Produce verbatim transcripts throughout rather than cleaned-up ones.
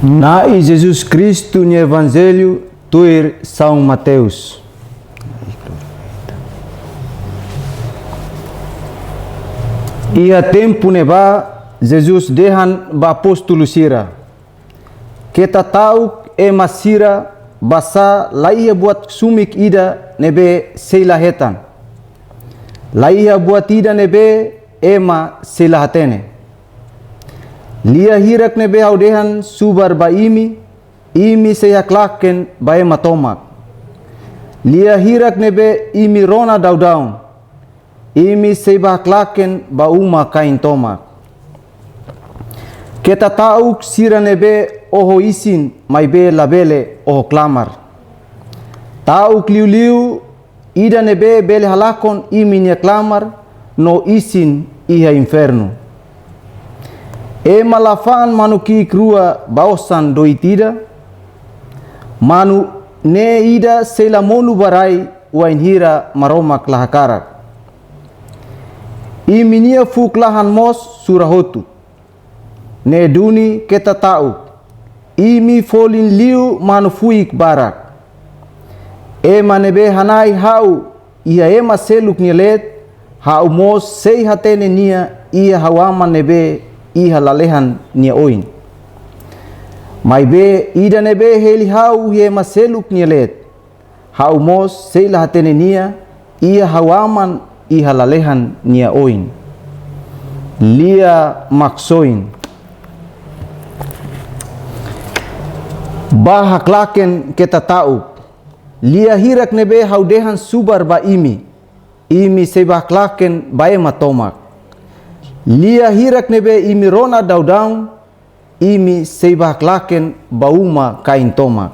Na'i Jesus Kristu nia Evanjellu tuir São Mateus. Iha tempu ne'ebá, Jesus dehan ba apóstolu sira: Keta ta'uk ema sira, basá laiha buat sumik ida ne'ebé sei la hetan, laiha buat ida ne'ebé ema sei la hatene. Lia hirak ne'ebé ha'u dehan subar ba imi, imi sei haklaken ba ema tomak. Lia hirak ne'ebé imi rona daudaun, imi sei bá haklaken ba uma-kain tomak. Keta ta'uk sira ne'ebé oho isin, maibé labele oho klamar. Ta'uk liuliu ida ne'ebé bele halakon imi-nia klamar no isin iha infernu. Ema la fa'an manu ki'ik rua ba osan doit ida? Manu ne'e ida sei la monu ba rai wainhira Maromak la hakarak. Imi-nia fuuk-lahan mós sura hotu. Ne'e duni keta ta'uk, imi folin liu manu fuik barak. Ema ne'ebé hana'i ha'u iha ema seluk nia leet, ha'u mós sei hatene nia iha ha'u Aman ne'ebé iha lalehan nia oin. Maibé ida ne'ebé hili ha'u iha ema seluk nia leet, ha'u mós sei la hatene nia iha ha'u Aman iha lalehan nia oin. Lia Maksoin. Bá haklaken keta ta'uk. Lia hirak ne'ebé ha'u dehan subar ba imi, imi sei bá haklaken ba ema tomak. Lia hirak ne'ebé imi rona daudaun, imi sei bá haklaken ba uma-kain tomak.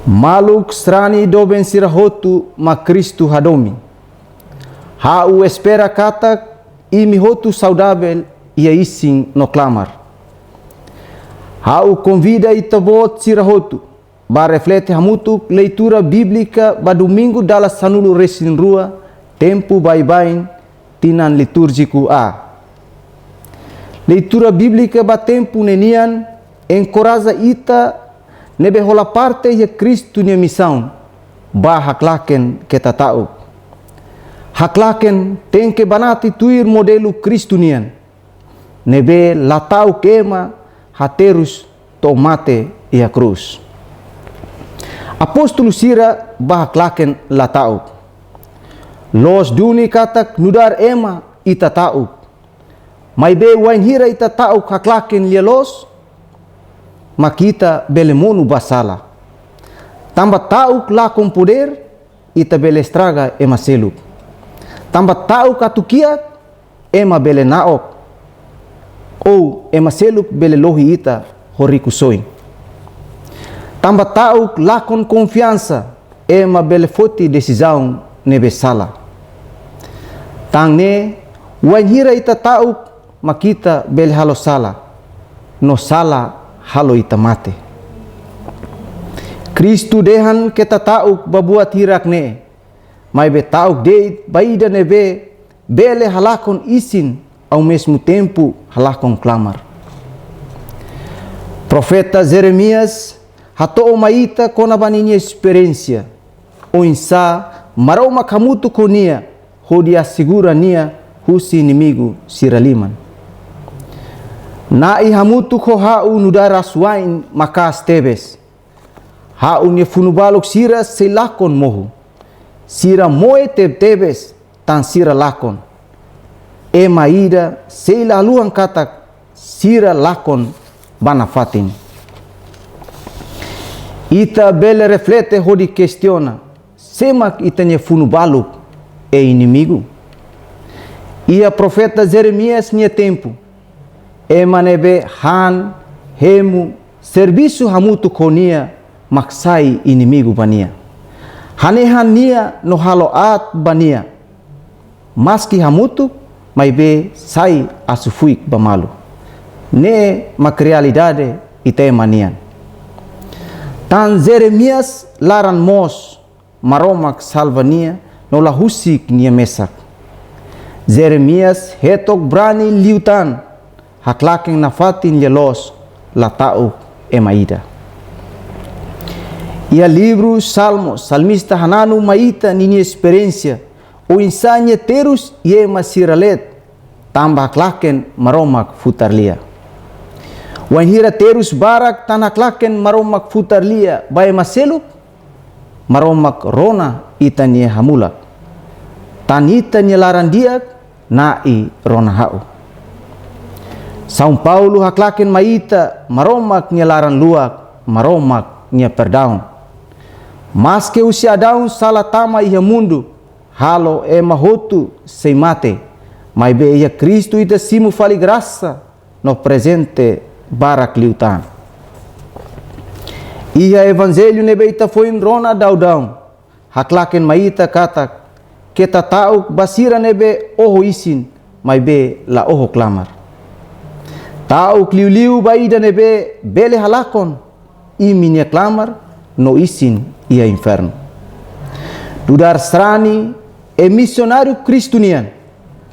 Maluk sarani doben sira hotu mak Kristu hadomi. Ha'u espera katak imi hotu saudavel iha isin no klamar. Ha'u konvida ita-boot sira hotu bá reflete hamutuk leitura bíblika ba Domingu dala sanulu-resin-rua tempu baibain tinan litúrjiku A. Leitura bíblika ba tempu ne'e nian enkoraja ita ne'ebé hola parte iha Kristu nia misaun, bá haklaken keta ta'uk. Haklaken tenke banati tuir modelu Kristu nian, ne'ebé la ta'uk ema haterus to'o mate iha krús. Apóstolu sira bá haklaken la ta'uk. Loos duni katak nu'udar ema ita ta'uk. Maibé wainhira ita ta'uk haklaken lia-loos, mak ita bele monu ba sala. Tanba ta'uk lakon podér, ita bele estraga ema seluk. Tanba ta'uk atu kiak, ema bele na'ok, ou ema seluk bele lohi ita ho rikusoin. Tanba ta'uk lakon konfiansa, ema bele foti desizaun ne'ebé sala. Tan ne'e, wainhira ita ta'uk, mak ita bele halo sala, no sala halo ita mate. Kristu dehan keta ta'uk ba buat hirak-ne'e, maibé ta'uk de'it ba ida ne'ebé bele halakon isin, ao mesmo tempo halakon klamar. Profeta Jeremias hato'o mai ita kona-ba ninia esperiénsia, oinsá Maromak hamutuk ho nia hodi asegura nia husi inimigu sira liman. Na'i hamutuk ho ha'u nu'udar asuwa'in maka'as tebes. Ha'u-nia funu-baluk sira sei lakon mohu. Sira moe tebetebes tan sira lakon. Ema ida sei la haluhan katak sira lakon ba nafatin. Ita bele reflete hodi kestiona, sé mak ita-nia funu-baluk, e inimigu? Iha profeta Jeremias nia tempu, ema ne'ebé han, hemu, servisu hamutuk ho nia mak sai inimigu ba nia. Hanehan nia no halo aat ba nia. Maski hamutuk, maibé sai asufuik ba malu. Ne'e mak realidade ita ema nian. Tan Jeremias laran moos, Maromak salva nia no la husik nia mesak. Jeremias hetok brani liután, haklaken nafatin lia-loos, la ta'uk ema ida. Iha livru Salmos, salmista hananu mai ita ninia esperiénsia oinsá nia terus iha ema sira leet tanba haklaken Maromak Futar Lia. Wainhira terus barak tan haklaken Maromak Futar Lia ba ema seluk, Maromak rona ita-nia hamulak. Tan ita-nia laran-di'ak na'i rona ha'u. São Paulo haklaken mai ita Maromak nia laran-luak, Maromak nia perdaun. Maske husi Adão sala tama iha mundu, halo ema hotu sei mate, maibé iha Kristu ita simu fali grasa no prezente barak liután. Iha Evanjellu ne'ebé ita foin rona daudaun, haklaken mai ita katak keta ta'uk ba sira ne'ebé oho isin, maibé la oho klamar. Ta'uk liuliu ba ida ne'ebé bele halakon imi-nia klamar no isin iha infernu. Nu'udar sarani, e misionáriu Kristu nian,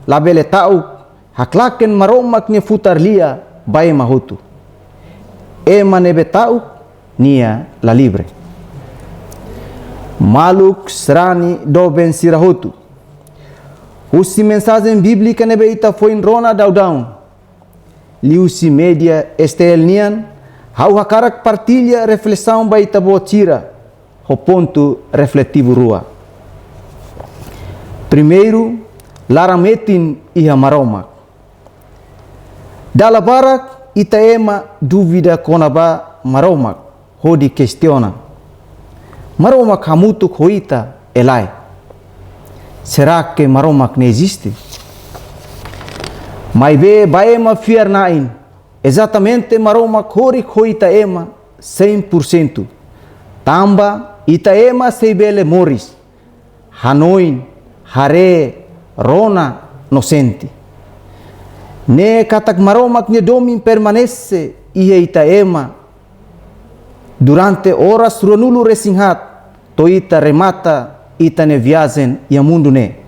labele ta'uk haklaken Maromak nia Futar Lia ba ema hotu. Ema ne'ebé ta'uk, nia la livre. Maluk sarani doben sira hotu. Husi mensajen bíblika ne'ebé ita foin rona daudaun, liuhusi média S T L nian, ha'u hakarak partilla reflesaun ba ita-boot sira ho pontu refletivu rua. Primeiru, laran metin iha Maromak. Dala barak ita ema dúvida kona-ba Maromak, hodi kestiona: Maromak hamutuk ho ita, e lae? Será que Maromak ne'e eziste? Maibé ba ema fiar-na'in, ezatamente Maromak horik ho ita ema cem por cento. Tanba ita ema sei bele moris, hanoin, haree, rona no sente. Ne'e katak Maromak nia domin permanese iha ita ema durante oras ruanulu-resin-haat to'o ita remata ita-nia viajen iha mundu ne'e.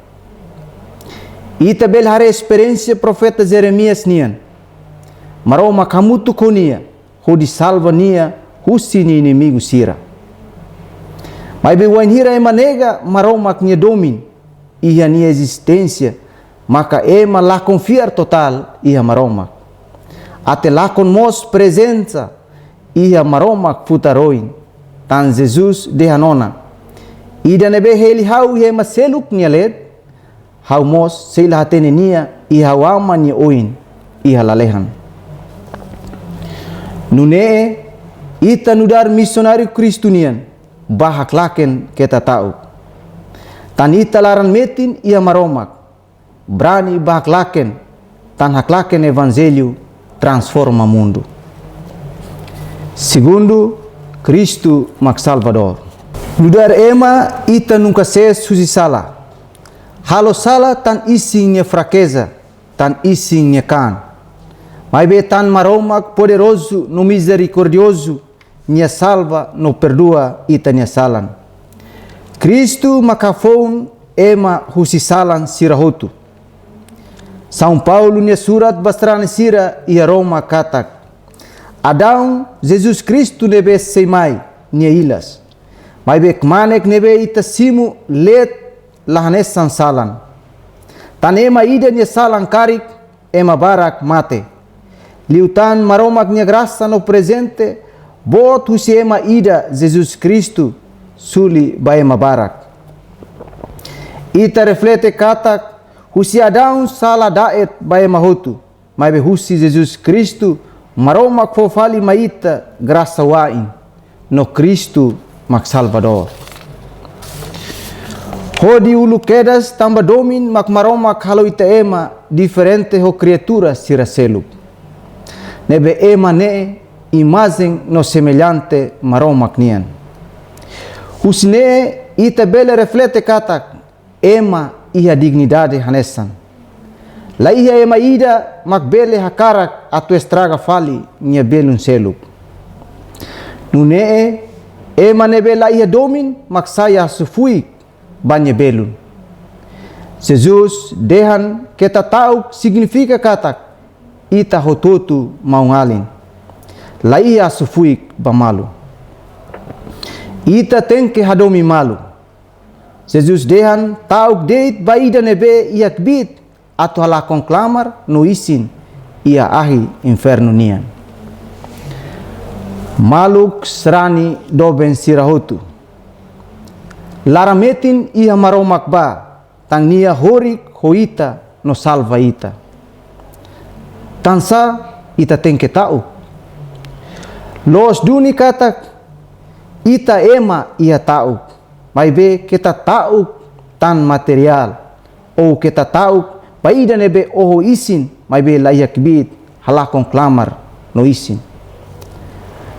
Ita bele haree esperiénsia profeta Jeremias nian. Maromak hamutuk ho nia hodi salva nia husi nia inimigu sira. Maibé wainhira ema nega Maromak nia domin iha nia ezisténsia, maka ema lakon fiar totál iha Maromak. Até lakon mós prezensa iha Maromak Futar Oin. Tan Jesus dehan ona: Ida ne'ebé hili ha'u iha ema seluk nia leet, ha'u mós sei la hatene nia iha ha'u Aman nia oin iha lalehan. Nune'e, ita nu'udar misionáriu Kristu nian, bá haklaken keta ta'uk. Tan ita laran metin iha Maromak, brani bá haklaken, tan haklaken Evanjellu transforma mundu. Segundu, Kristu mak Salvadór. Nu'udar ema, ita nunka sees husi sala. Halo sala tan isin nia frakeza, tan isin nia kaan. Maibé tan Maromak poderozu no mizerikordiozu, nia salva no perdua ita-nia salan. Kristu mak hafoun ema husi salan sira hotu. São Paulo nia surat ba sarani sira iha Roma katak: Adão, Jesus Kristu ne'ebé sei mai, nia ilas. Maibé kmanek ne'ebé ita simu leet la hanesan salan. Tan ema ida nia salan karik, ema barak mate. Liután Maromak nia grasa no prezente boot husi ema ida, Jesus Kristu, suli ba ema barak. Ita reflete katak husi Adão sala da'et ba ema hotu, maibé husi Jesus Kristu, Maromak fó fali mai ita grasa wa'in, no Kristu mak Salvadór. Hodi uluk kedas, tanba domin mak Maromak halo ita ema diferente ho kriatura sira seluk. Ne'ebé ema ne'e imajen no semellante Maromak nian. Husi ne'e ita bele reflete katak ema iha dignidade hanesan. La iha ema ida mak bele hakarak atu estraga fali nia belun seluk. Nune'e, ema ne'ebé la iha domin mak sai hasofuik ba nia belun. Jesus dehan keta ta'uk signifika katak ita hotu-hotu maun-alin. la iha asu fuik ba malu. Ita tenke hadomi malu. Jesus dehan ta'uk de'it ba ida ne'ebé iha kbiit atu halakon klamar no isin iha ahi infernu nian. Maluk sarani doben sira hotu. Laran metin iha Maromak ba, tan nia horik ho ita no salva ita. Tansá ita tenke ta'uk? Loos duni katak ita ema iha ta'uk, maibé keta ta'uk tan materiál, ou keta ta'uk ba ida ne'ebé oho isin, maibé la iha kbiit halakon klamar no isin.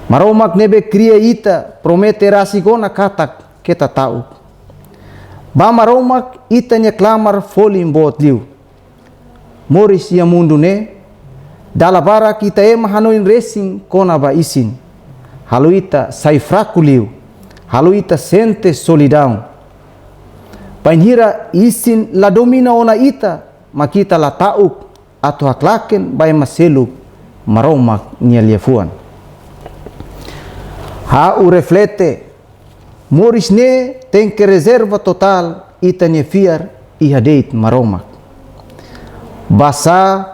Maromak ne'ebé kria ita promete rasik ona katak keta ta'uk. Ba Maromak ita-nia klamar folin boot liu. Moris iha mundu ne'e, dala barak ita ema hanoin resin kona-ba isin. Halo ita sai fraku liu, halo ita sente solidaun. Bainhira isin la domina ona ita, mak ita la ta'uk atu haklaken ba ema seluk Maromak nia liafuan. Ha'u reflete, moris ne'e tenke rezerva totál ita-nia fiar iha de'it Maromak. Basá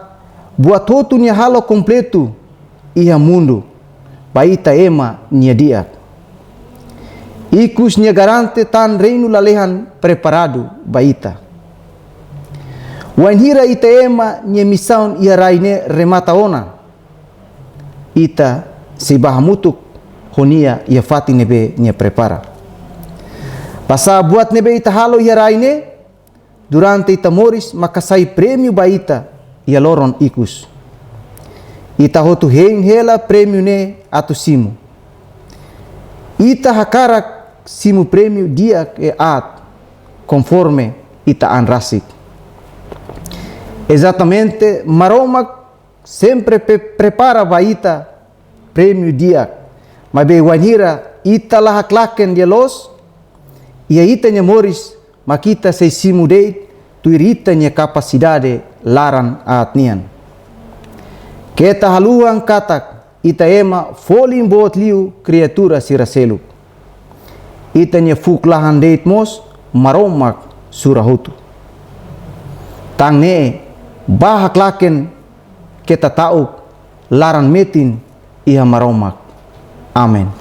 buat hotu nia halo kompletu iha mundu, ba ita ema nia di'ak. Ikus nia garante tan reinu lalehan preparadu ba ita. Wainhira ita ema nia misaun iha rai ne'e remata ona, ita sei bá hamutuk ho nia iha fatin ne'ebé nia prepara. Basá buat ne'ebé ita halo iha rai ne'e durante ita moris maka sai prémiu ba ita iha loron ikus. Ita hotu hein hela prémiu ne'e atu simu. Ita hakarak simu prémiu di'ak ka aat, konforme ita an rasik. Ezatamente, Maromak sempre pe-, prepara ba ita prémiu di'ak, maibé wainhira ita la haklaken nia loos iha ita-nia moris, mak ita sei simu de'it tuir ita-nia kapasidade laran aat nian. Keta haluha katak ita ema folin boot liu kriatura sira seluk. Ita-nia fuuk lahan de'it mós Maromak sura hotu. Tan ne'e, bá haklaken, keta ta'uk, laran metin iha Maromak. Amen.